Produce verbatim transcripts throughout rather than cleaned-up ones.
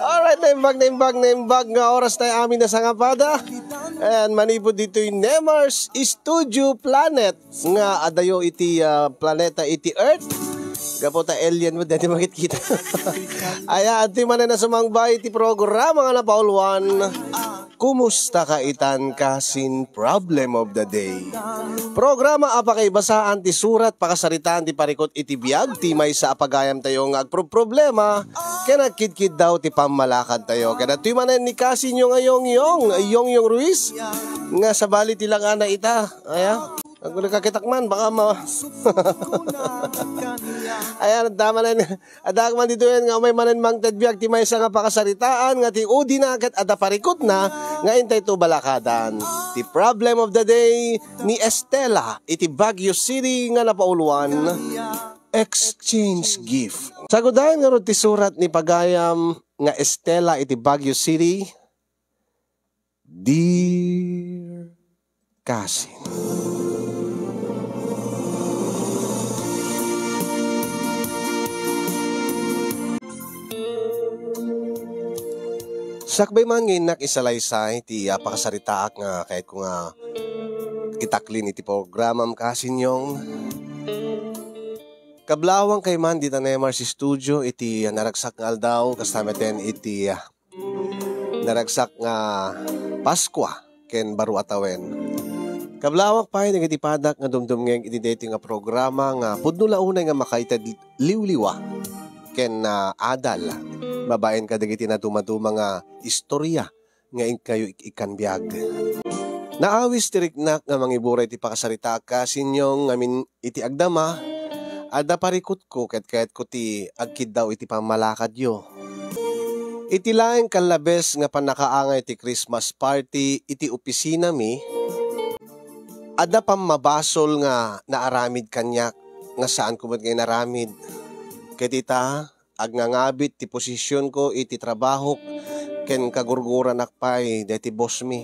Alright, naimbag, naimbag, naimbag nga oras tayo amin na sangapada. And manipud ditoy Nemar's Studio Planet nga adayo iti, ah, planeta iti Earth. Gapu ta alien mo, dati makitkita. Aya, adtoy manen a sumangbay iti programa nga napauluan. Kumusta ka itan kasin Problem of the Day? Programa a pakaibasaan ti surat, pakasaritaan ti parikut iti biag ti maysa a pagayamtayo nga agproproblema ken agkidkiddaw ti pammalakadtayo. Ken adtoy manen ni kasinyo nga Yongyong, Yongyong Ruiz, nga sabali ti langana ita. Aya, agkakitak man, baka ma-, Ayan, tama na yun. Adda man ditoy nga umay manen mangted biag ti maysa nga pakasaritaan nga ti udina ket adda parikutna nga intay to balakadan. Ti problem of the day ni Estela iti Baguio City nga napauluan, exchange gift. Sagudayen ngarud ti surat ni pagayam nga Estela iti Baguio City. Dear Kasin. Sakbay man nga innak isalaysay ti, ah, pakasaritaak nga kayatko nga itaklin iti programam, Kasin Yong. Kablawang kay man dita Nemar's Studio iti naragsak nga aldaw, kasta meten iti, ah, naragsak nga Paskua ken baro a tawen. Kablawak pay dagiti padak nga dumdumngeg iti daytoy nga programa nga pudno la unay nga makaited liwliwa ken, ah, adal babaen kadagiti nadumaduma nga istorya nga inkayo ik-, ikkan biag. Naawis ti riknak nga mangiburay ti pakasaritaak, Kasin Yong, ngamin iti agdama, adda parikutko ket kayatko ti agkiddaw iti pammalakadyo. Iti laeng kallabes nga pannakaangay ti Christmas party iti opisinami, adda pammabasol nga naaramid kaniak nga saanko met nga inaramid. Ket ita, agngangabit ti posisionko iti trabahok ken kagurguranak pay daytoy bossmi.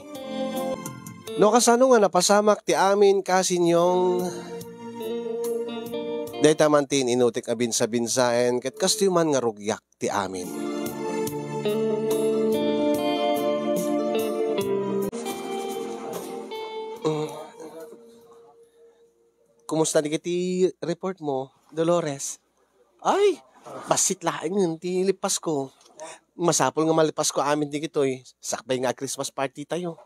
No kasano nga napasamak ti amin, Kasin Yong, dayta man ti in-inutik a binsabinsaen ket kastoy man nga rugiak ti amin. Mm. Kumusta dagiti report mo, Dolores? Ay, bassit laeng ti lipasko. Masapul nga malipasko amin dagitoy. Sakbay nga Christmas party tayo.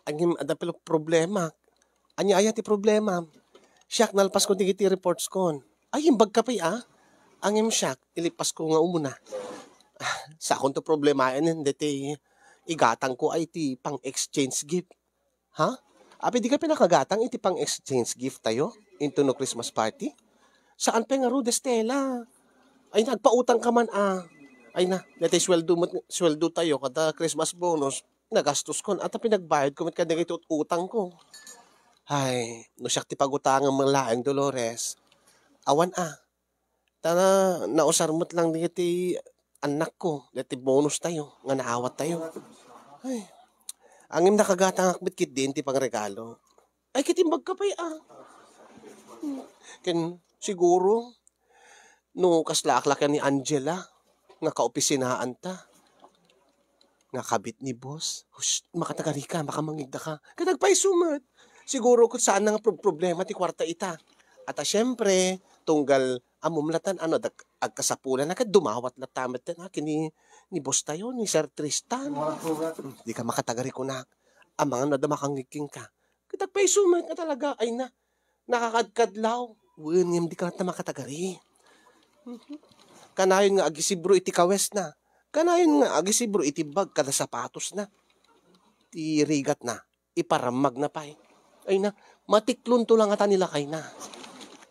Ngem adda pay problema. Ania aya ti problema? Siak, nalpasko dagiti reports kon. Ay, imbag ka pay, ah. Ngem siak, ilipasko nga umuna. Saanko ti problemaen, deti igatangko ay ti pang-exchange gift. Ha? Apay, di ka pay nakagatang iti pang-exchange gift tayo into no Christmas party? Saan pay ngarud, Estela? Ay, nagpautang ka man, ah. Ay na, daytoy sweldo met, sweldo tayo, kada Christmas bonus, nagastoskon, at pinagbayadko met kadagiti ut-, utangko. Ay, no siak ti pagutangem laeng, Dolores. Awan, ah. Ta na, nausar met lang dagiti annakko, dagiti bonus tayo, nga naawat tayo. Ay, ngem nakagatangak met ketdin ti pangregalo. Ay, ket imbag ka pay, ah. Ken siguro, no kaslaak la ken ni Angela, nga kaopisinaanta, nga kabit ni boss. Hush, makatagarika, makamangngegdaka. Ket agpayso met. Siguro ket saan nga pro-, problema ti kuarta ita. At, ah, siyempre, tunggal ammom latan, ano, dag-, agkasapulana, ket dumawat latta met, ha, ken ni, ni boss tayo, ni Sir Tristan. Hmm, di ka makatagari kunak. Amangan no adda makangngeg kenka. Ket agpayso met nga talaga, ay na, nakakadkadlaw. Wen, ngem di ka latta makatagari. Mhm. Kanayon nga agisibro iti kawesna. Kanayon nga agisibro iti bag kada sapatosna. Ti rigatna, iparammagna pay. Ay na, matiklonto la ngata ni lakayna.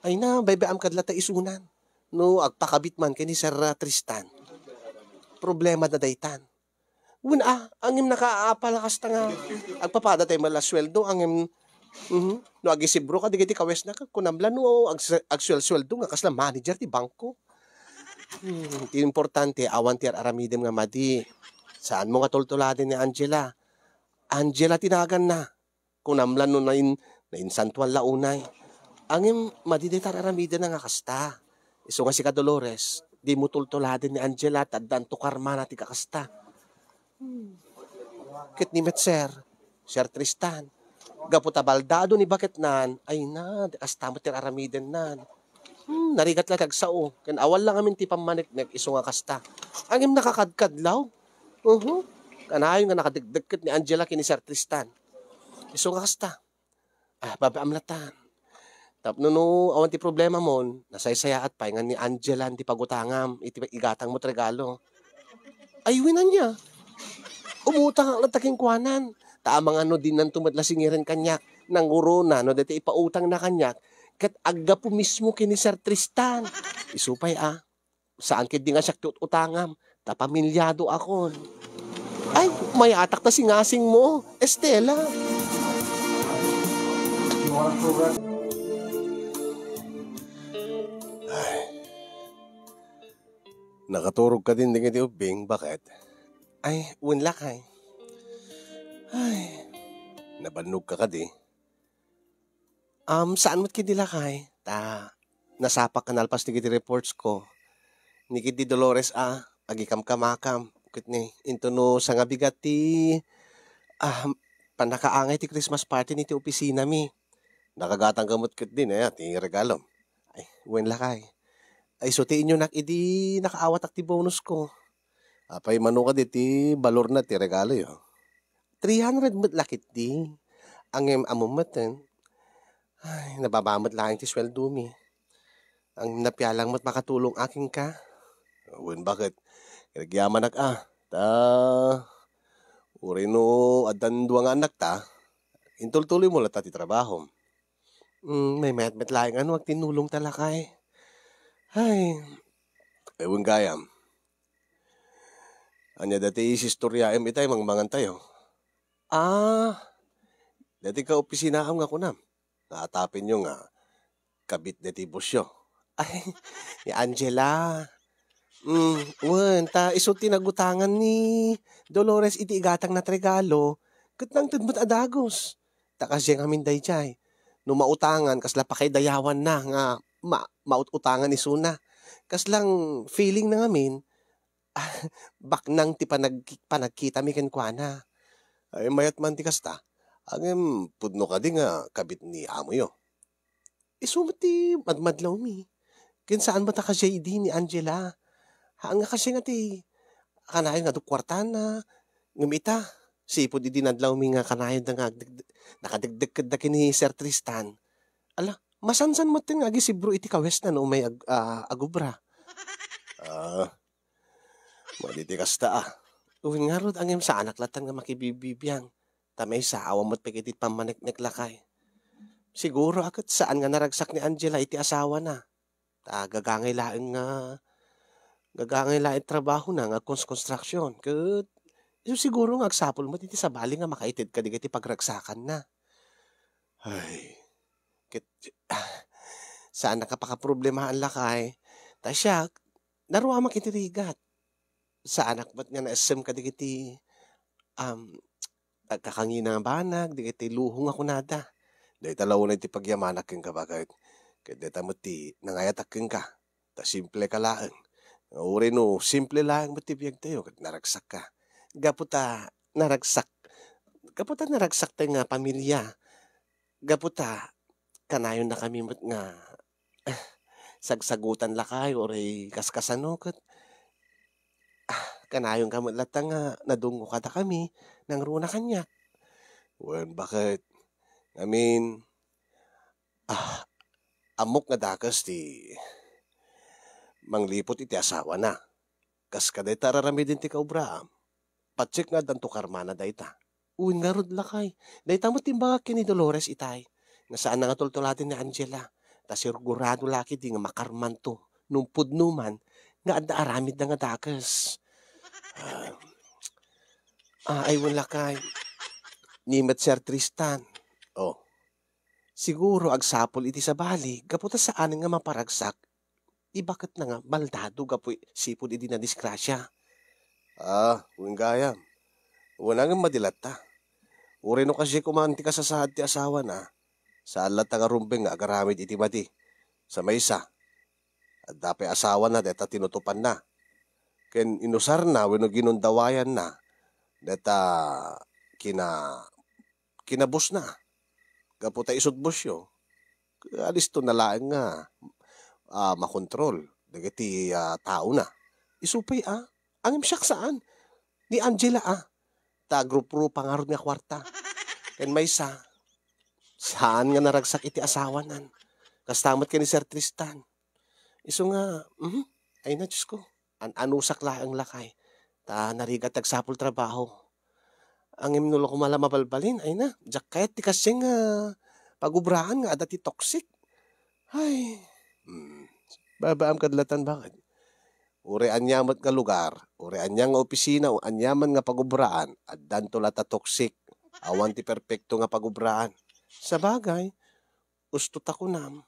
Ay na, baybay-am kad latta isunan. No agpakabit man ken ni Sir Tristan, problemada daytan. Wen a, ngem nakaapal a kasta nga agpapada tayo met la sueldo, ngem, mhm, no agisibro ka dagiti kawesna, kunam la no agse-, agsuelsueldo nga kasla manager ti bangko. Hmm, ti importante, awan ti ar-aramidem nga madi. Saanmo nga tultuladen ni Angela. Angela ti naganna. Kunam la no nain-, nainsantoan la unay. Ngem madi dayta ar-aramidena nga kasta. Isu nga sika, Dolores, Dimo tultuladen ni Angela ta addan to karmana ti kakasta. Hmm. Ket ni met, sir, Sir Tristan, gapu ta baldado ni baketnan, ay na, di kasta met ti aramidennan. Hmm, narigat la ti agsao, ken awan la ngamin ti pammaneknek isu nga kasta. Ngem nakakadkadlaw. Uhu. Kanayon nga nakadekdekket ni Angela ken ni Sir Tristan. Isu nga kasta. Ah, babaam latta. Tapno no awan ti problemamon, nasaysayaat pay nga ni Angela ti pagutangam iti igatangmo ti regalo. Ay, wen ania? Umutangak latta kenkuanan. Ta amangan no dinanto met la singiren kaniak, nangurona no dayta ipautangna kaniak, ket aggapu mismo ken ni Sir Tristan. Isu pay a, saan ketdi nga siak ti ut-utangam, ta pamiliado akon. Ay, mayatak ta singasingmo, Estela. Ay, nakaturog ka din dagiti ubbing, baket? Ay, wen lakay. Ay, nabannogka kadi? Um, saan met ketdi lakay, ta nasapak nga nalpas dagiti reports ko. Ni ketdi Dolores a, agikamkamakam, ket ni, into no sangabigat ti, ah, pannakaangay ti Christmas party ni ti opisinami. Nakagatangka met ketdi, aya, ti regalom. Ay, wen lakay. Ay, isu ti inyunak idi nakaawatak ti bonus ko. Apay mano kadi ti balorna ti regaloyo? Three hundred met la ketdi. Ngem ammom metten, ay, nababa met laeng ti sueldomi. Ngem napialang met makatulong a kenka. Wen baket, nagyamanak a. Ta, uray no addan dua nga annakta, intultuloymo latta ti trabahom. Mm, maymayat met laeng a no agtinnulongta lakay. Ay, ay, wen gayam. Ania dayta isistoriaem itay mangmangantayo? Ah, dayta kaopisinaam nga kunam, naatapenyo nga kabit dayta bossyo. Ay, ni Angela. Mm, wen, ta isu ti nagutangan ni Dolores iti igatangna ti regalo, ket nangted met a dagus. Ta kasdiay ngamin daydiay, no mautangan, kasla pakaidayawanna nga ma-, maut-utangan isuna. Kaslang feelingna ngamin, baknang ti panag-, panagkitami kenkuana. Ay, mayat man ti kasta. Ngem, pudno kadi nga kabit ni amoyo? Isu met ti madmadlawmi. Ken saan met a kasdiay idi ni Angela. Haan nga kasdiay nga ti kanayon nga adu kuartana. Ngem ita, sipud idi nadlawmi nga kanayon da nga agdegdeg-, nakadegdegkedda ken ni Sir Tristan. Ala, masansan metten nga agisibro iti kawesna no umay ag-, ah, agubra. Ah, madi ti kasta, ah. Wen ngarud, ngem saanak latta nga makibibibiang. Ta maysa, awan met pay iti pammaneknek lakay. Siguro a ket saan nga naragsak ni Angela iti asawana. Ta gagangay laeng nga, gagangay laeng trabahona nga cons-, construction. Ket isu siguro nga agsapul met iti sabali nga makaited kadagiti pagragsakanna. Ay, ket, saan a pakaproblemahan lakay. Ta siak, naruamak iti rigat. Saanak met nga naessem kadagiti, um, agkakangina nga banag, dagiti luho nga kunada. Dayta la unay ti pagyamanak kenka, baket. Ket dayta met ti nangayatak kenka. Ta simple ka laeng. Nga uray no simple laeng met ti biagtayo, ket naragsakka. Gapu ta naragsak, gapu ta naragsak tayo nga pamilia. Gapu ta, kanayonnakami met nga sagsagutan lakay, uray kaskasano ket, ah, kanayonka met latta nga nadungngo kadakami, nangruna kaniak. Wen, baket? Ngamin, ah, ammok nga dakes ti mangliput iti asawana. Kas kadayta ar-aramiden ti kaobraam, patsek nga addanto karmana dayta. Wen ngarud lakay, dayta met ti imbagak ken ni Dolores itay, nga saan nga tultuladen ni Angela, ta sigurado la ketdi nga makarmanto, no pudno man, nga adda aramidda nga dakes. Ah, ah, ay wen lakay, ni met Sir Tristan. Oh, siguro agsapul iti sabali, gapu ta saan nga maparagsak, ibaketna nga baldado gapu sipud idi nadisgrasia. Ah, wen gayam. Wen, ngem madi latta. Uray no kasdiay koma ti kasasaad ti asawana, saan latta nga rumbeng nga agaramid iti madi. Sa maysa, Adda pay asawana dayta tinutupanna. Ken inusarna wenno ginundawayanna dayta kina-, kinabusna. Gapu ta isut' busyo, alisto na laeng nga, ah, makontrol dagiti, ah, taona. Isu pay, ah, ngem siak saan. Ni Angela, ah, ta agrup-rupa ngarud nga kuarta. Ken maysa, saan nga naragsak iti asawanan. Kasta met ken ni Sir Tristan. Isu nga, mhm, ay na, Diyos ko, an-anusak laeng lakay. Ta narigat ti agsapul trabaho. Ngem no koma la mabalbalin, ay na, diak kayat ti kasdiay nga pagubraan nga adda ti toxic. Ay, hmm, babaam kad latan bakit? Uray ania met nga lugar, uray ania nga opisina, o ania man nga pagubraan, addanto la ta toxic. Awan ti perpekto nga pagubraan. Sabagay, usto ta kunam.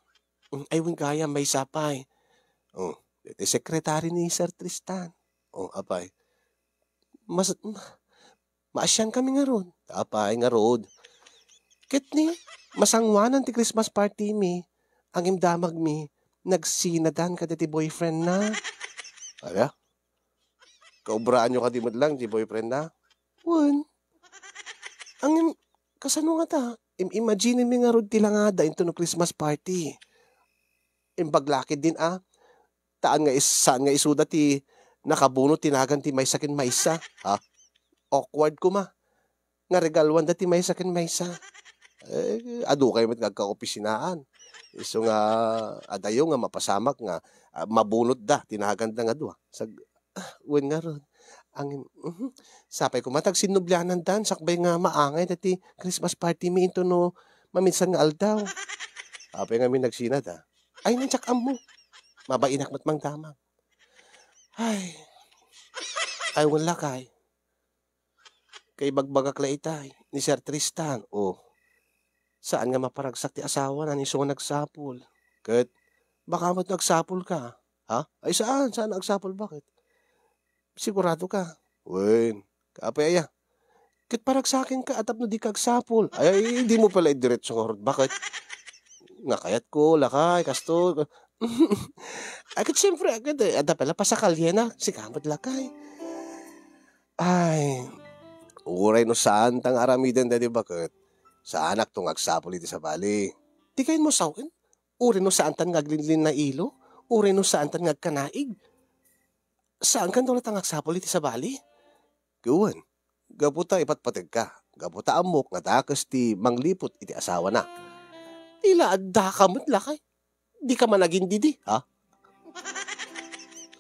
Mm, ay, wen gayam, maysa pay. Oh, ti sekretary ni Sir Tristan. Oh, apay. Mas, ma-, maasian kami ngarud. Apay, ngarud. Ket ni, masangoanan ti Christmas party mi, ngem damagmi, nagsinadan kadagiti boyfriend na. Ala? Kaubraanyo kadi met lang ti boyfriend na? Wen. Ngem, kasano ngata? Im-, imagine mi ngarud ti langada into no Christmas party. Imbag la ketdin a, taan nga is-, saan nga isuda ti nakabunot ti nagan ti maysa ken maysa, ha? Awkward koma nga regaluanda ti maysa ken maysa. Eh, adu kayo met nga agkaopisinaan. Isu nga adayo nga mapasamak nga, ah, mabunotda ti naganda nga dua. Sag-, ah, wen ngarud. Ang, mhm. Sapay koma ta agsinnublianandan, sakbay nga maangay dati Christmas party mi into no maminsan nga aldaw. Apay ngamin nagsinada? Ay, nandiak ammo. Mabainak met mangdamag. Ay. Ay, wen lakay. Kaibagbagak la itay ni Sir Tristan. Oh, saan nga maparagsak ti asawana, isu nga nagsapul. Ket, baka met nagsapul ka. Ha? Ay, saan? Saan nga agsapul? Bakit? Sigurado ka? Wen, kaapay aya? Ket paragsaken ka, a tapno di ka agsapul. Ay, ay, di mo pala idiretso ngarud. Bakit? Nga kayat ko, lakay, kasto. Ay, ket siyempre, agad, eh, adda pala pasakalyena. Sika met lakay. Ay, uray no saan ta nga aramiden daydi baket, saanakto nga agsapul iti sabali. Di kayon mo sawen? Uray no saan tan nga aglinlinnailo? Uray no saan tan nga agkanaig? Saan kan ta nga agsapul iti sabali? Wen, gapu ta ipatpategka, gapu ta ammok nga dakes ti mangliput iti asawana. Ti la addaka met lakay. Di ka man agindidi, ha?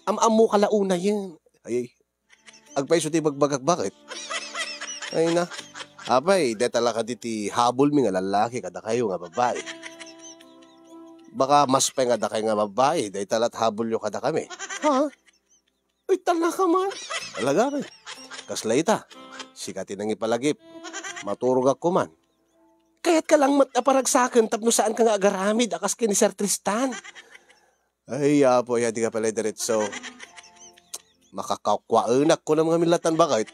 Am-ammo ka la unayen. Ay, ay. Agpayso ti bagbagak, bakit? Ay na. Apay, deta la kadi ti habol mi nga lallaki kadakayo nga babbai. Baka mas pay nga dakay nga babbai, dayta lat habol yo kadakami. Ha? Uy, talna ka man. Talaga, eh. Kasla ita. Sika ti nangipalagip. Maturogak kuman. Kayat ka lang met a paragsaken tapno saan ka nga agaramid a kas ken ni Sir Tristan. Ay, Apo, ay, di ka pala diretso. Makakakwaenak ko ng mga milatan, bakit?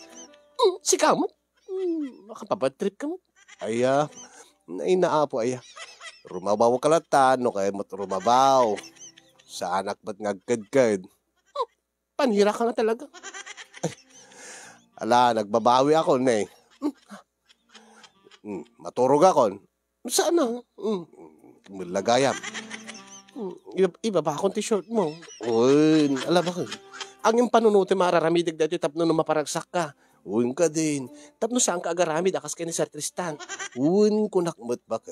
Hmm, sika mo? Hmm, makapabad trip ka mo? Ay, ah, ay, na, Apo, ay, ah. Rumabaw ka latan, no, kaya mo't rumabaw. Saanak ba't ngagkadkad? Panira ka nga talaga. Ay, ala, nagbabawi ako, ne. Hmm. Hmm, maturog ako. Saan na? Hmm. Malagayam. Hmm, iba-, ibaba akong t-shirt mo. Uy, ala ba? Ang yung panunuti mararamidag dito tapno no maparagsak ka. Uy, ka din. Tapno saan ka agaramid, akas kay ni Sir Tristan. Uy, kunak met ba ka?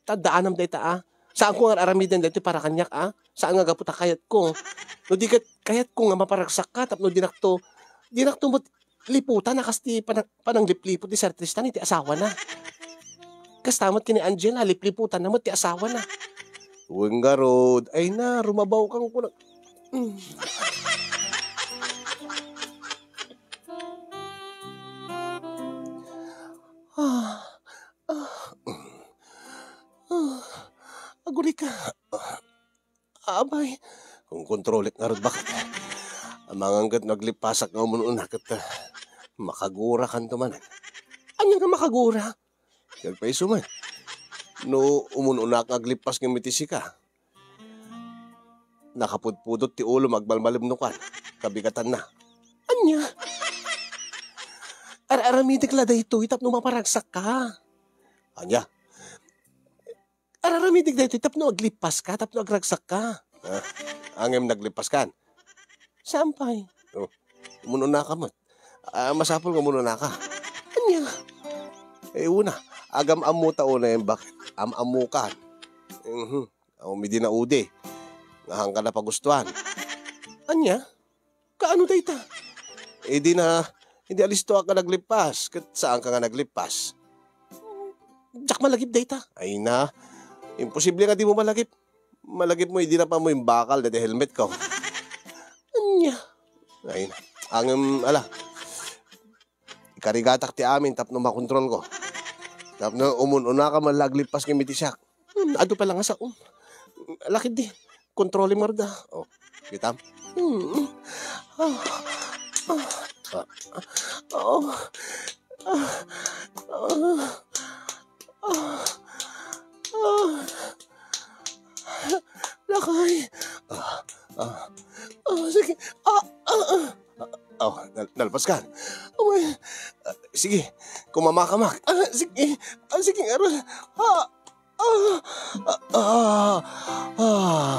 Tadaanam dayta, ah. Saan ko nga aramiden daytoy para kaniak, ah? Saan nga gapu ta kayat ko? No di ket kayat ko nga maparagsak ka tapno dinakto, dinakto met liputan a kas ti panang-, pananglipliput ni Sir Tristan iti asawana. Kasta met ken ni Angela, lipliputanna met ti asawana. Wen ngarud, ay na, rumabaw kang kuna-, mm. Ah, ah, mm. Ah, aguli ka. Abay, kung kontrolik ngarud, bakit? Amangan ket naglipasak nga umun-una ket, ah, makagura kanto manen. Anya nga makagura? Agpayso man. No umun-unak nga aglipas ngem iti sika. Nakapudpudot ti ulom agmalmalem no kuan, kabigatanna. Ania? Ar-aramidek la daytoy tapno maparagsakka. Ania? Ar-aramidek daytoy tapno aglippaska, tapno agragsakka. Ah, ngem naglippaskan? Saan pay. Oh, umun-unaka met. Ah, masapul nga umun-unaka. Ania? Eh, una, agam-ammota unay, bakit? Am-ammokan. Mhm. Awan idi naudi. Nga haanka napagustuan. Ania? Kaano dayta? Idi na, idi alistoak nga naglippas, ket saanka nga naglippas. Diak malagip dayta. Ay na, imposible nga dimo malagip. Malagipmo idi napammo imbakal dayta helmetko. Ania? Ay na. Ngem, ala, ikarigatak ti amin tapno makontrolko. Tapno umun-unaka man la aglippas ken iti siak. Hmm, adu pay la nga sao. Lakid di. Kontrolem ngarud a. Oh, kitam? Hmm. Ah, ah, ah, oh. Ah, ah, ah, ah. Lakay. Ah, ah, ah, sige. Ah, ah, ah. Oh, nal-, nalpas ka. Umay. Ah, sige, kumamakamak. Ah, sige. Ah, sige, aron. Ah, ah, ah, ah, ah.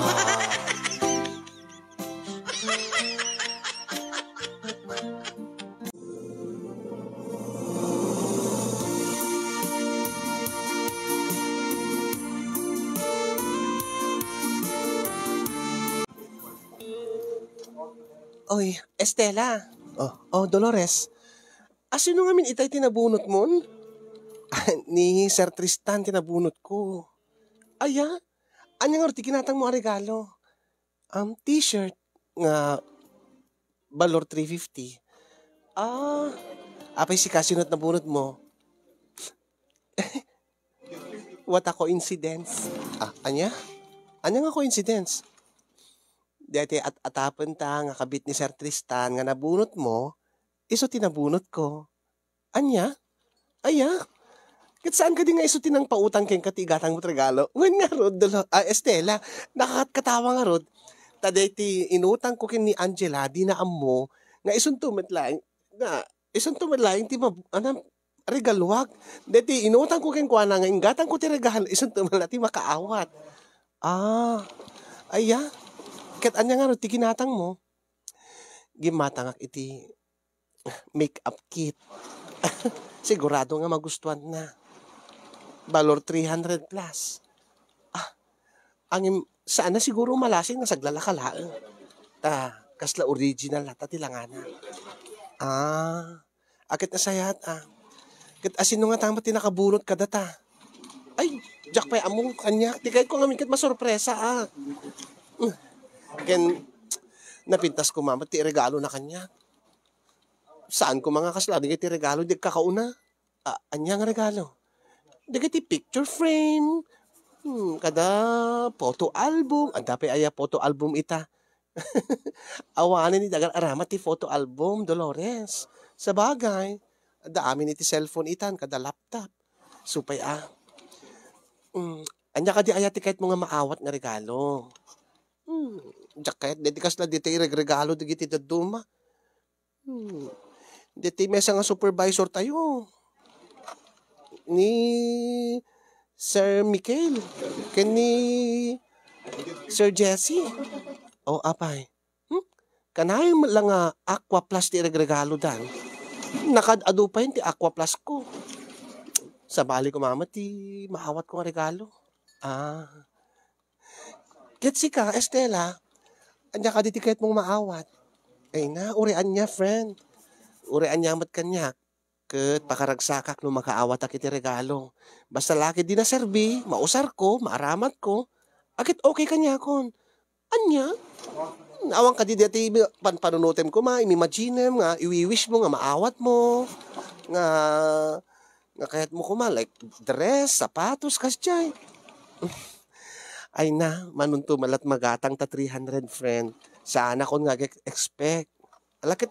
Oy, Estela. Oh, oh, Dolores. Asino ngamin itay ti nabunotmon? Ni Sir Tristan ti nabunotko. Aya? Ania ngarud ti kinatangmo a regalo? Um, t-shirt nga balor three fifty. Ah, apay sika, sino ti nabunotmo? What a coincidence. Ah, ania? Ania nga coincidence? Daytoy at-atapenta nga kabit ni Sir Tristan nga nabunotmo, isu ti nabunotko. Ania? Aya? Ket saan kadi nga isu ti nangpautang kenka ti igatangmo ti regalo? Wen ngarud, Dolo-, ah, Estela, nakakatkatawa ngarud. Ta daytoy inutangko ken ni Angela, dina ammo nga isunto met laeng, nga isunto met laeng ti mab-, anam, regaluak. Daytoy inutangko kenkuana nga inggatangko ti regalo, isunto met la ti makaawat. Ah, aya? Ket ania ngarud ti kinatangmo? Gimmatangak iti makeup kit. Sigurado nga magustuanna. Balor three hundred plus. Ah, ngem, saan na siguro malasin nga saglalaka laeng. Ta, kasla original latta ti langana. Ah, a ket nasayaat, ah. Ket asino ngata met ti nakabunot kadata? Ay, diak pay ammo, ania. Ti kayatko ngamin ket masurpresa, ah. Mm. Ken, napintas koma met ti iregalona kaniak. Saan koma nga kasla dagiti regalo, di agkakauna. Ah, ania nga regalo? Dagiti picture frame, hmm, kada photo album. Adda pay aya photo album ita? Awanen iti agar-aramat ti photo album, Dolores. Sabagay, adda amin iti cellphone itan, kada laptop. Isu pay a. Hmm, ania kadi aya ti kayatmo nga maawat nga regalo? Hmm, diak kayat daydi kasla dita iregregalo dagiti dadduma. Hmm. Daytoy maysa nga supervisor tayo. Ni Sir Michael. Ken ni Sir Jesse. O, apay. Hmm? Kanayon met la nga Aqua Plus ti iregregalo dan. Nakaad-adu pay ti Aqua Plus ko. Sabali koma met ti maawat ko nga regalo. Ah. Ket sika, Estela, ania kadi ti kayatmong maawat? Ay na, uray ania, friend. Uray ania met kaniak. Ket pakaragsakak no makaawatak iti regalo. Basta la ket di naserbi, mausarko, maaramatko, a ket okay kaniakon. Ania? Awan kadi daytoy panpanunotem koma, imimaginem nga iwi-wish mo nga maawat mo, nga, nga kayat mo koma, like, dress, sapatos, kasjay. Ay na, manunto malat magatang ta three hundred, friend. Saanakon nga ag-expect. Ala ket,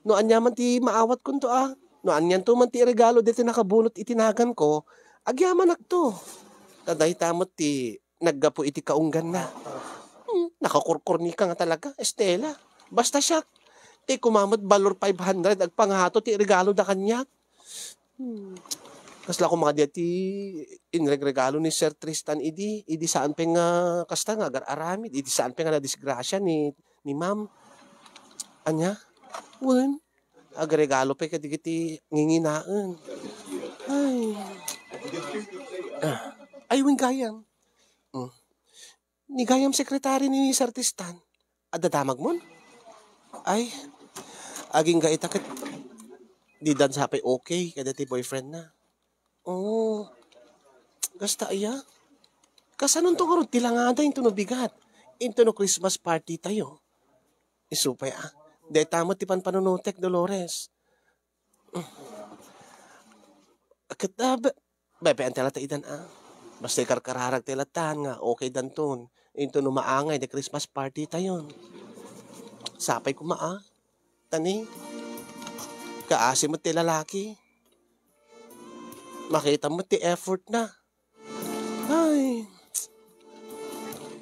no ania man ti maawatkonto a, no anianto man ti iregalo daytoy nakabunot iti naganko, agyamanakto. Ta dayta met ti naggapu iti kaungganna. Hmm, Nakakurkurni ka nga talaga, Estela. Basta siak, ti kumamet balor five hundred agpangato ti regalo da kaniak. Hmm. Kasla koma kadi ti inregregalo ni Sir Tristan idi, idi saan pay nga kasta nga agar-aramid, idi saan pay nga nadisgrasya ni, ni ma'am. Ania? Wen, agregalo pay kadagiti nginginaen. Ay. Ah. Ay, wen gayam. Hmm. Ni gayam sekretary ni Sir Tristan. Adda damagmon? Ay, agingga ita ket didan sapay okay kadagiti boyfriend na. Oh, kasta aya? Kasanonto ngarud ti langada into no bigat? Into no Christmas party tayo? Isu pay, ah. Dayta met ti panpanunotek, Dolores. Ket, ah, ba-, baybay-an ti latta idan, ah. Basta ikarkararag ti lattan nga okay danton. Into no maangay ti Christmas party tayon. Sapay koma, ah. Tani, kaasi met ti lalaki. Makita met ti effort na. Ay,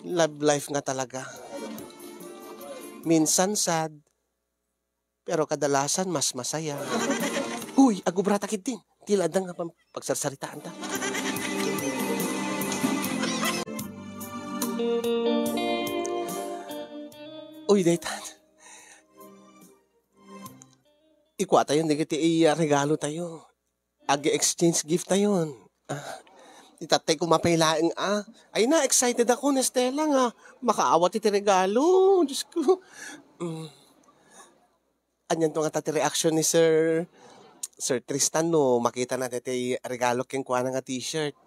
love life nga talaga. Minsan sad, pero kadalasan mas masaya. Uy, agubrata ketdin. Ti la adda nga pam-, pagsarsaritaanta. Uy, daytan. Ikua tayon dagiti regalo tayo. Ag-exchange gift tayon. Ah, itatay ko mapay laeng, ah. Ay na, excited ako ni Stella nga makaawat iti regalo. Diyos ko. Mm. Anianto nga ta ti reaction ni Sir, Sir Tristan no makita na ti regalo kenkuana nga t-shirt?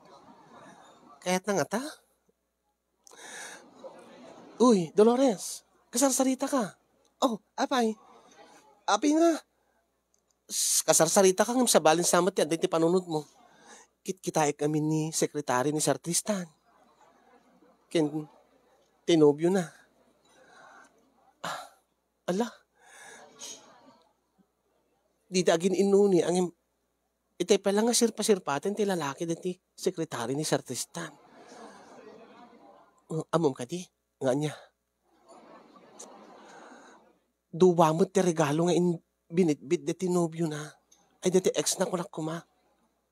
Kayat na nga ta? Uy, Dolores, kasarsarita ka. Oh, apay? Apay nga, s-, kasarsarita ka ngem sabali sa met ti adda iti panunotmo. Kitkitaek amin ni sekretary ni Sir Tristan. Ken ti nobio na. Ah, ala. Dita agin-innuni, ngem itay pay la nga sirpa-sirpaten ti lalaki deti sekretary ni Sir Tristan. Oh, ammom kadi? Nga ania? Dua met ti regalo nga in-, binitbit deti nobio na. Ay, deti ex na kunak koma.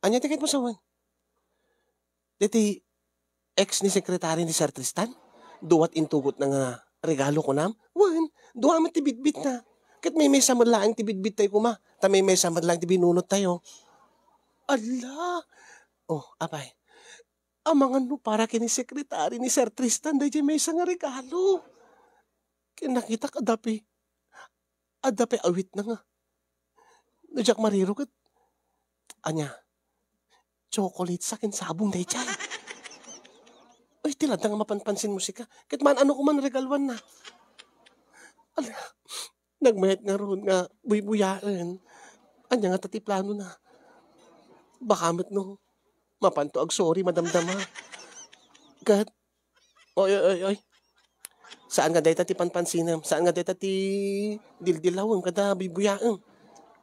Ania ti kayatmo sawen? Deti ex ni sekretary ni Sir Tristan? Duat intugot na nga regalo kunam? Wen, dua met ti bitbit na. Ket maymaysa met laeng ti bitbit tayo koma. Ta maymaysa met laeng ti binunot tayo. Ala! Oh, apay. Amangan no para ken ni sekretary ni Sir Tristan daydiay maysa nga regalo. Ken nakitak adda pay, adda pay awitna nga. No diak mariro ket, ania, chocolate sa ken sabong daydiay. Ay, ti ladda nga mapanpansinmo sika. Ket maan-ano ko man regaluanna. Ala, nagmayat ngarud nga buybuyaen. Ania ngata ti planona? Baka met no mapanto agsorry madamdama. Ket, oy, oy, oy, oy. Saan nga dayta ti panpansinem? Saan nga dayta ti dildilawem kada buybuyaem?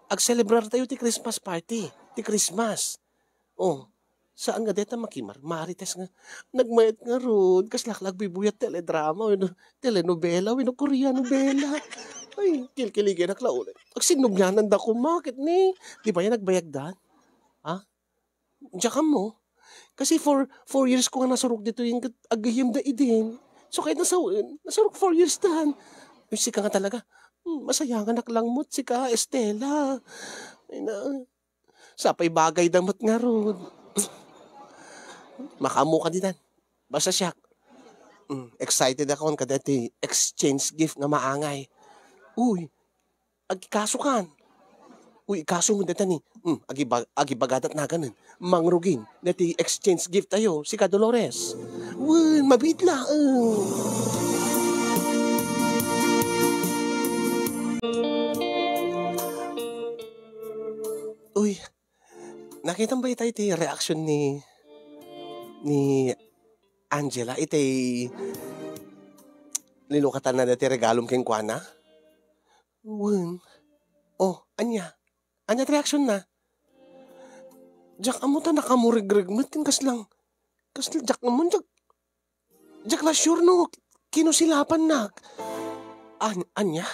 Agselebrar tayo ti Christmas party, ti Christmas. Oh, saan nga dayta makimarmarites nga nagmayat ngarud, kas laklak bibuyat teledrama wenno telenovela wenno Korea novela. Ay, kilkiligenak la ulit. Agsinnubnianan da koma ket ni, di ba yan nagbayagdan? Ha? Diak ammo. Kasi for four years ko nga nasurok ditoy, ket aggayemda idin. So, kayat nasawen, nasurok four years dan. Uy, sika nga talaga. Hmm, masayanganak langmot, sika, Estela. Ay na, sapay bagay da met ngarud. Makaammo ka didan. Basta siak. Hmm, excited ako kadeti exchange gift nga maangay. Uy, agikaso kan. Uy, ikaso mo deta ni, hmm, agiba-, agibagadat naganen. Mangrugin, deti exchange gift tayo, sika Dolores. Wen, mabiit laeng. Uy, nakitam ba itay ti reaction ni, ni Angela itay linukatan na deti regalom kenkuana? Wen. Oh, ania? Ania ti reaction na? Diak ammo ta nakamuregreg met ken kaslang, kasla diak ammo, diak, diak la sure no Kinusilapannak. An-, ania?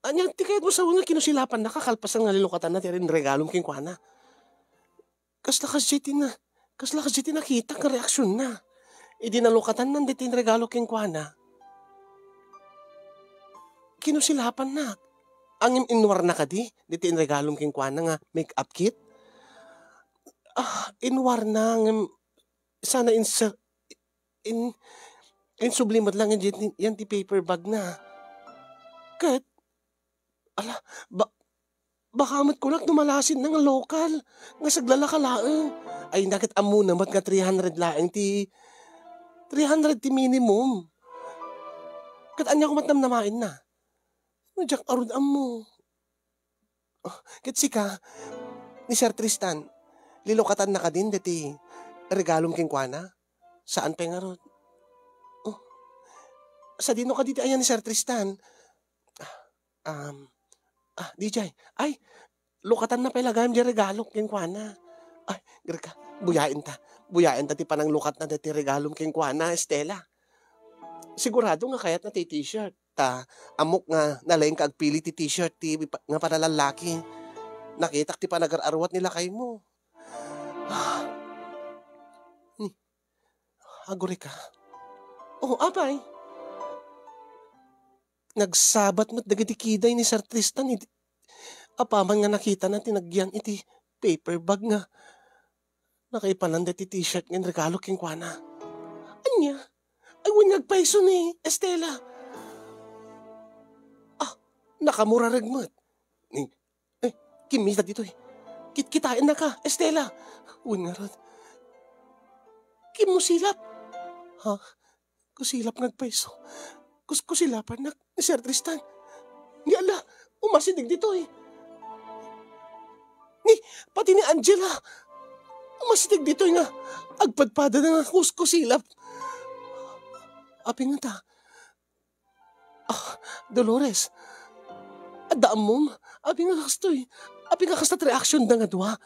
Ania ti kayatmo sawen nga kinusilapannak a kalpasan nga lilukatanna ti inregalom kenkuana? Kasla kasdiay ti na-, kasla kasdiay ti nakitak nga reaksionna idi nalukatanna daytoy inregalo kenkuana. Kinusilapannak. Ngem inwarna kadi daytoy inregalom kenkuana nga make-up kit? Ah, inwarna, ngem sana inser-, in-, insubli met laeng yan, yan ti paper bag na. Ket, ala, ba-, baka met kunak no malasinna nga lokal, nga saglalaka laeng. Ay, na ket ammona met nga three hundred laeng ti, three hundred ti minimum. Ket ania koma ti namnamaenna? No diak ngarud ammo. Oh, ket sika, ni Sir Tristan, lilukatanna kadin daytoy regalom kenkuana? Saan pay ngarud? Oh, sadino kadi ti ayan ni Sir Tristan? Ah, um, ah, D J, ay, lukatanna pay la gayam diay regalo kenkuana. Ay, Greka, buyaenta. Buyaenta ti pananglukatna daytoy regalom kenkuana, Estela. Sigurado nga kayatna ti t-shirt. Ta, ammok nga nalaingka agpili ti t-shirt ti pa-, nga panalallaki. Nakitak ti panagar-aruat ni lakaymo. Ah. Ni, agurika. Oh, apay. Nagsabat met dagiti kiday ni Sir Tristan idi, apaman nga nakitana ti nagyan iti paper bag nga nakaipanan daytoy t-shirt nga inregalo kenkuana. Ania? Ay, wen nga agpayso ni Estela. Ah, nakamurareg met. Ni, eh, kimmita ditoy. Kitkitaennaka, Estela. Wen ngarud. Kimmusilap. Ha? Kusilap nga agpayso. Kus-, kusilapannak ni Sir Tristan. Ni ala, umasideg ditoy. Ni, pati ni Angela. Umasideg ditoy nga agpadpadana nga kus-, kusilap. Apay ngata? Ah, Dolores. Adda ammom? Apay nga kastoy? Apay nga kasta ti reaksionda nga dua?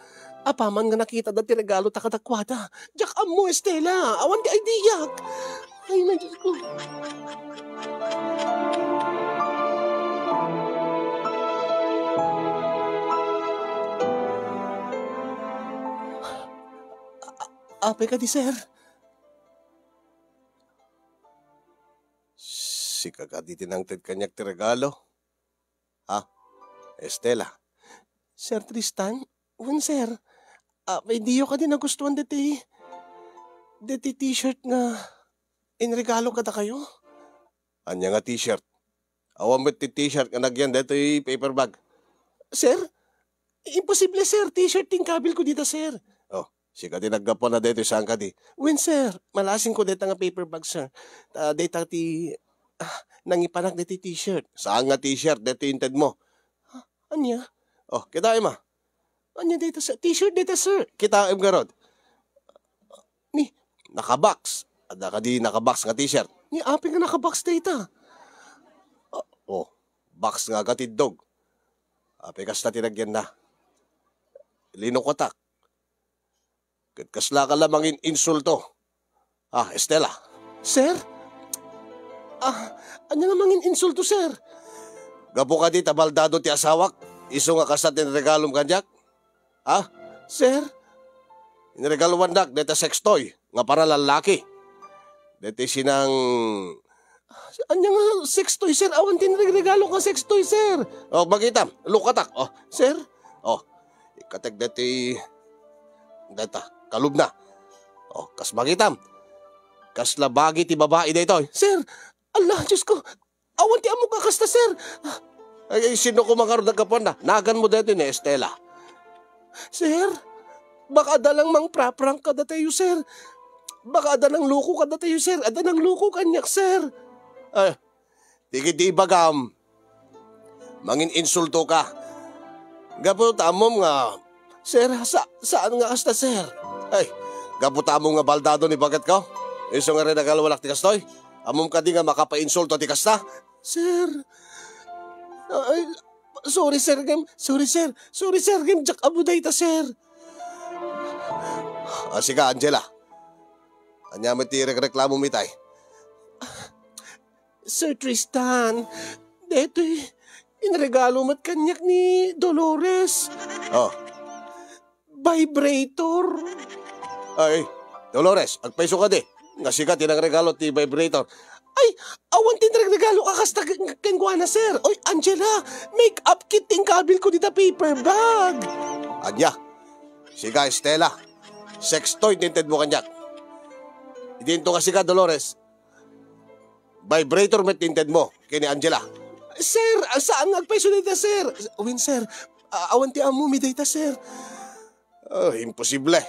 Apaman nga nakitada ti regalota kadakuada. Diak ammo, Estela. Awan ti ideak. Ay, na, Diyos ko. A-, apay kadi, sir? Sika kadi ti nangted kaniak ti regalo? Ha? Estela? Sir Tristan? Wen, sir. Ah, diyo kadi nagustuan deti, deti t-shirt nga inregalo kadakayo? Ania nga t-shirt? Awan met ti t-shirt nga nagyan detoy paper bag. Sir? Imposible, sir. T-shirt ti inkabilko dita, sir. Oh, sika ti naggapuana detoy, saan kadi? Wen, sir. Malasingko deta nga paper bag, sir. Ta deta ti, ah, nangipanak deti t-shirt. Saan nga t-shirt deti intedmo? Ah, ania? Oh, kitaem a. Ania deta, sir? T-shirt deta, sir. Kitaem ngarud. Ni, nakabox. Adda kadi nakabox nga t-shirt? Ni, apay nga nakabox deta? Ah, oh, box nga agatiddog. Apay kasta ti nagyanna? Linukatak. Ket kaslaka la mangin-insulto. Ah, Estela. Sir? Ah, ania nga mangin-insulto, sir? Gapu kadi ta baldado ti asawak, isu nga kasta ti inregalom kaniak? Ha? Sir? Inregaloannak deta sex toy nga para lallaki. Deti sinang Ania nga sex toy, sir? Awan ti inregregalo nga sex toy, sir. Oh, magitam. Lukatak. Oh, sir. Oh, ikatek deti, deta, kalubna. Oh, kas magitam. Kasla bagi ti babai daytoy. Sir, Allah, Diyos ko. Awan ti ammok a kasta, sir. Ay, ay, sino ko mangarod naggapuan na? Nagan mo daytoy ni Estela. Sir, baka adda lang mangpraprank kadatayo, sir. Baka adda nangloko kadatayo, sir. Adda nangloko kaniak, sir. Ay, di kiti ibagam. Mangin-insulto ka. Gapu ta ammom nga, sir, sa-, saan nga kasta, sir? Ay, gapu ta ammom nga baldado ni baket ko? Isu nga rinagaloanak ti kastoy? Ammom kadi nga makapainsulto ti kasta? Sir, ay, sorry, sir, ngem, sorry, sir. Sorry, sir, ngem diak ammo dayta, sir. Ah, sika, Angela. Ania met ti irekreklamo mi tay? Sir Tristan, detoy, inregalo met kaniak ni Dolores. Oh. Vibrator. Ay, Dolores, agpayso kadi. Nga sika ti nangregalo ti vibrator. Ay, awan ti nangregalo a kasta ken-, kenkuana, sir. Oy, Angela, make-up kit ti inkabilko dita paper bag. Ania? Sika, Estela. Sex toy ti intedmo kaniak. Idinto nga sika, Dolores. Vibrator met ti intedmo ken ni Angela. Sir, saan nga agpayso dayta, sir. Wen, sir. A-, awan ti ammomi dayta, sir. Oh, imposible.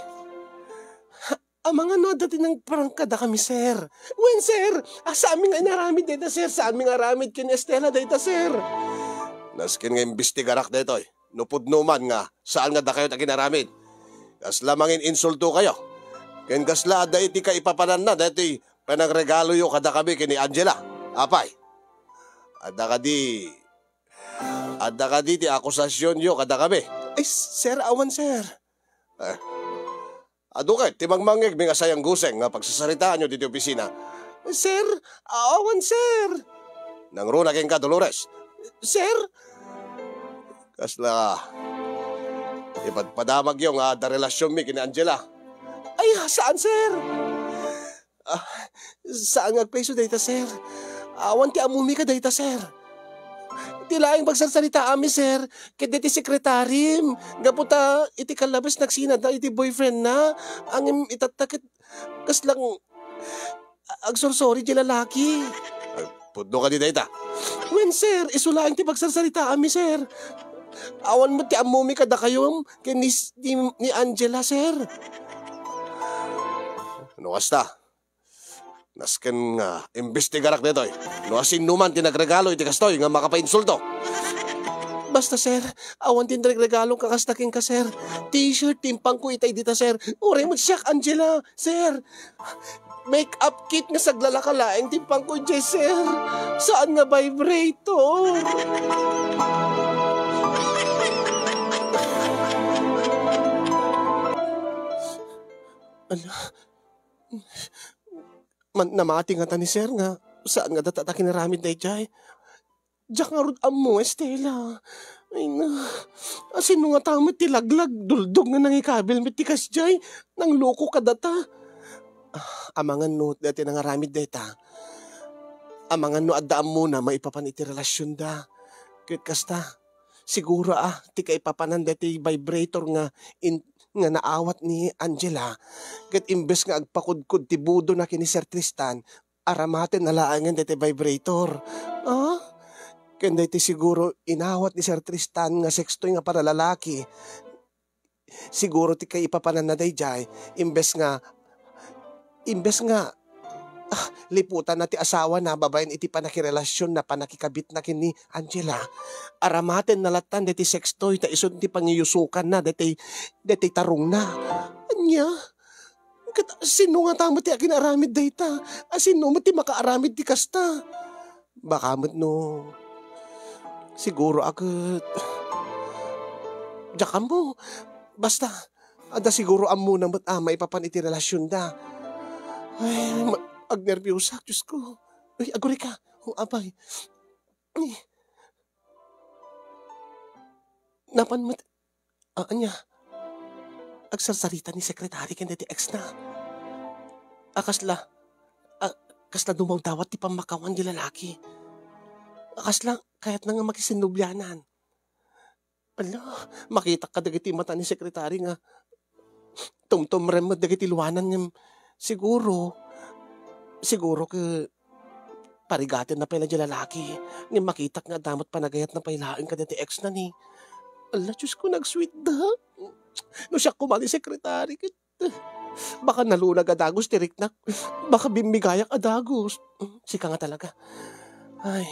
Amangan no adda ti nangprank kadakami, sir. Wen, sir. A, saanmi nga inaramid dayta, sir. Saanmi nga aramid ken Estela dayta, sir. Nasken nga imbestigarak daytoy. No pudno man nga saan nga dakayo ti aginaramid. Kasla mangin-insultokayo. Ken kasla adda iti kaipapananna daytoy panangregaloyo kadakami ken ni Angela. Apay, adda kadi, adda kadi ti akusasionyo kadakami? Ay, sir, awan, sir. Eh, adu ket ti mangmangngegmi nga sayang guseng nga pagsasaritaanyo ditoy opisina? Sir, awan, sir. Nangruna kenka, Dolores? Sir? Kasla ipadpadamagyo nga adda relasionmi ken ni Angela? Ay, saan, sir? Ah, saan nga agpayso dayta, sir? Awan ti ammomi kadayta, sir. Ti laeng pagsarsaritaami, sir, ket daytoy sekretarim. Gapu ta iti kallabes nagsinada iti boyfriendna. Ngem itatta ket kaslang agsursori ti lalaki. Ay, pudno kadi dayta? Wen, sir, isu laeng ti pagsarsaritaami, sir. Awan met ti ammomi kadakayo ken ni, ni, ni Angela, sir. No kasta, nasken nga imbestigarak daytoy. No asinoman ti nagregalo iti kastoy nga makapainsulto. Basta, sir, awan ti nagregalo nga kasta kenka, sir. T-shirt ti impangko itay dita, sir. Uray met siak, Angela, sir. Make-up kit nga saglalaka laeng ti impangko idiay, sir. Saan nga vibrator. Ala, man, namati ngata ni sir nga saan nga data ti kinaramid daydiay. Diak ngarud ammo, Estela. Ay na, asino ngata met ti laglag, duldog nga nangikabil met ti kasdiay, nangloko kadata. Ah, amangan no dayta nangaramid dayta. Amangan no adda ammona maipapan iti relasionda. Ket kasta, siguro a, ti kaipapanan daytoy vibrator nga in-, nga naawat ni Angela, ket imbes nga agpakudkod ti budona ken ni Sir Tristan, aramatenna laengen daytoy vibrator. Ah? Ken daytoy siguro inawat ni Sir Tristan nga sextoy nga para lalaki. Siguro ti kaipapananna daydiay, imbes nga, imbes nga, ah, liputanna ti asawana babaen iti pannakirelasionna, pannakikabitna ken ni Angela, aramatenna lattan daytoy sextoy ta isu ti pangiyusokanna daytoy, daytoy tarongna. Ania? Ket sino ngata met ti agin-aramid dayta? Asino met ti makaaramid ti kasta? Baka met no, siguro a ket, diak ammo. Basta, adda siguro ammona met a maipapan iti relasionda. Ay, ma-, agnerbiusak, Diosko. Ay, agurayka. O, apay. Ay. Napan met, a, ania? Agsarsarita ni sekretary ken daytoy ex na. A, kasla, a, kasla dumawdawat ti pammakawan di lalaki. A, kasla, kayatna nga makisinnublianan. Ala, makitak kadagiti mata ni sekretary nga tumtumrem met dagiti luanan ngem siguro, siguro ket parigatenna pay la di lalaki ngem makitak nga adda met panagayatna pay laeng kadagiti ex na ni. Ala, Diosko, nagsweet da. No siak koma ni sekretary ket baka nalunag a dagus ti riknak. Baka bimmigayak a dagus. Sika nga talaga. Ay.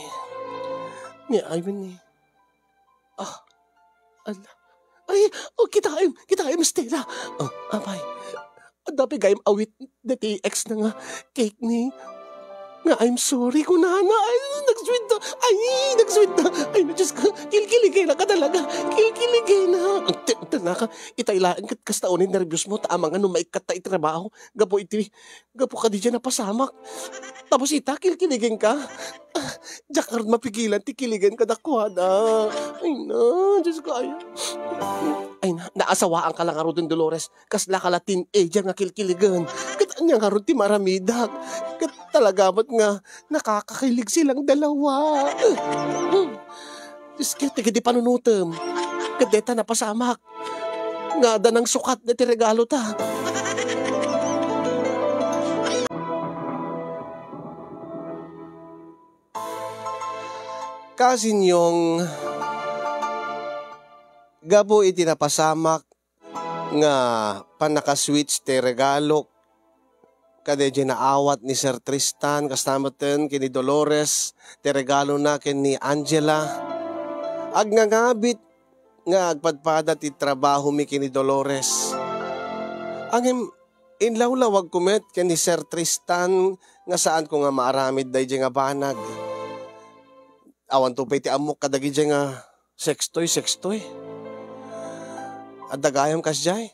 Ni Irene ni. Ah, ala. Ay, o, kitaem, kitaem, Stella. O, apay. Adda pay gayam awit daytoy ex na nga cake ni, nga "I'm sorry," kunana. Ay, nagsweet da. Ay, nagsweet da. Ay, Diosko, kilkiligena ka talaga. Kilkiligena. Ang ti-, Ka, itay laeng ket kasta unay nerbiosmo ta amangan no maikkatta iti trabaho gapu iti, gapu kadi diay napasamak. Tapos ita, kilkiligenka. Ah, diak ngarud mapigilan ti kiligen kadakuada. Ay na, Diyos ko, ay. Ay na, naasawaanka la ngaruden, Dolores. Kaslaka la teenager nga kilkiligen. Ket ania ngarud ti maaramidak? Ket talaga met nga nakakakilig silang dalawa. Diyos ko, ti kadi panunotem. Ket dayta napasamak. Nga adda nangsukat dayta ti regalota. Kasinyong, gapu iti napasamak nga pannaka-sweets ti regalok kadaydiay naawat ni Sir Tristan, kasta metten ken ni Dolores ti regalona ken ni Angela. Agngangabit nga agpadpada ti trabahomi ken ni Dolores. Ngem inlawlawagko met ken ni Sir Tristan nga saanko nga maaramid daydiay nga banag. Awanto pay ti ammok kadagidiay nga sextoy, sextoy. Adda gayam kasdiay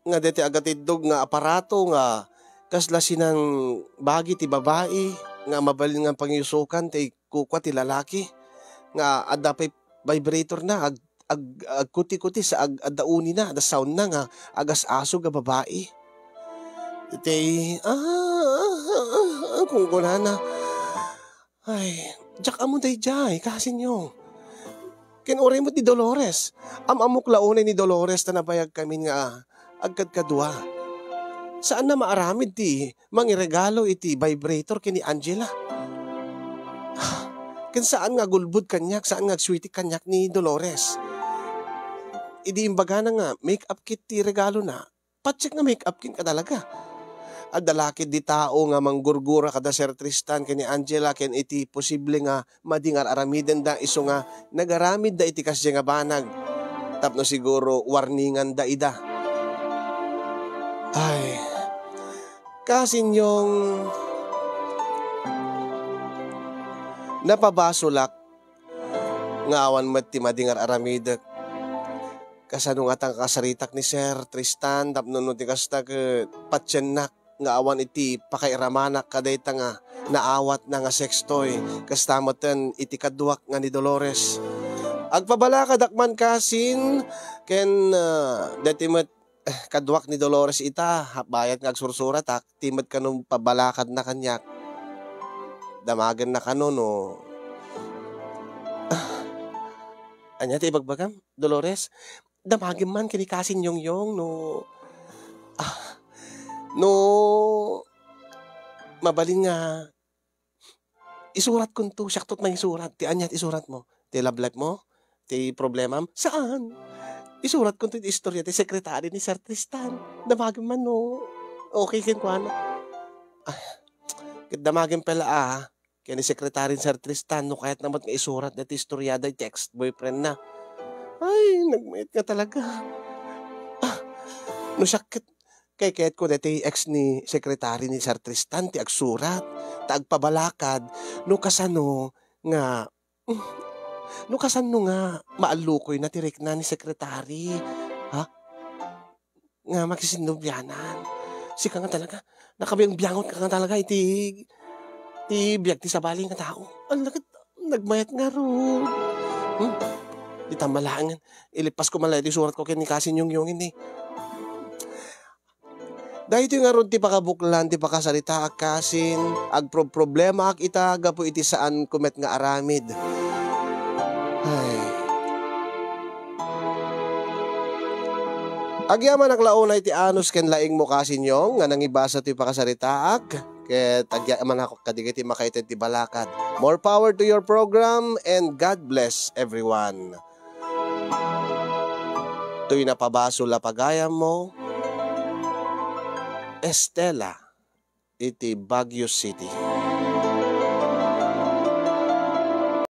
nga daytoy agatiddog nga aparato nga kasla sinangbagi ti babai nga mabalin nga pangiyusokan ti kukua ti lalaki nga adda pay vibrator na ag-, ag-, agkuti-kuti sa ag-, adda unina, adda sound na nga agas-aso nga babai. Iti, ah, ah, ah, ah, kunkunana. Ay, diak ammo daydiay, kasinyong. Ken uray met ni Dolores. Am-ammok la unay ni Dolores ta nabayag kami nga agkadkadua. Saanna maaramid ti mangiregalo iti vibrator ken ni Angela. Ken saan nga agulbod kaniak, saan nga agsweetie kaniak ni Dolores. Idi imbagana nga make-up kit ti regalona, patchek nga make-up kenka talaga. Adda la ketdi tao nga manggurgura kada Sir Tristan ken ni Angela ken iti posible nga madi nga ar-aramidenda isu nga nagaramidda iti kasdiay nga banag tapno siguro warninganda ida. Ay, kasinyong, napabasolak nga awan met ti madi nga ar-aramidek. Kasano ngata nga kasaritak ni Sir Tristan tapno no ti kasta ket patiennak nga awan iti pakairamanak kadayta nga naawatna nga sextoy, kasta metten iti kaduak nga ni Dolores. Agpabalakadak man kasin ken, ah, daytoy met, eh, kaduak ni Dolores ita, ha, bayat nga agsursuratak, ti met kano pabalakadna kaniak. Damagenna kano no, ah, ania ti ibagbagam, Dolores? Damagem man ken ni kasin Yongyong no, ah, no mabalin nga isuratkonto, siakto ti mangisurat. Ti ania ti isuratmo? Ti love life mo? Ti problemam? Saan. Isuratkonto ti istorya ti sekretary ni Sir Tristan. Damagem man no okay kenkuana. Ah, ket damagem pay la, ah, ken ni sekretary ni Sir Tristan no kayatna met nga isurat daytoy istorya daytoy ex-boyfriend na. Ay, nagmayat nga talaga. Ah, no siak ket, kaykayatko daytoy ex ni sekretary ni Sir Tristan ti agsurat, ta agpabalakad no kasano nga, no kasano nga maallukoyna ti rikna ni sekretary, ha? Nga makisinnobianan. Sika nga talaga, nakabiangbiangot ka nga talaga iti, ti biag ti sabali nga tao. Ang lakat, nagmayat ngarud. Hmm? Ita malaengen, ilipasko man la iti suratko ken ni kasin Yongyong, eh. Daytoy ngarud ti pakabuklan ti pakasaritaak kasin, agproproblemaak ita gapu iti saanko met nga aramid. Ay. Agyamanak la unay ti anus ken laingmo kasin Yong nga nangibasa toy pakasaritaak, ket agyamanak kadagiti makaited ti balakad. More power to your program and God bless everyone. Toy napabasol a pagayammo, Estela, iti Baguio City.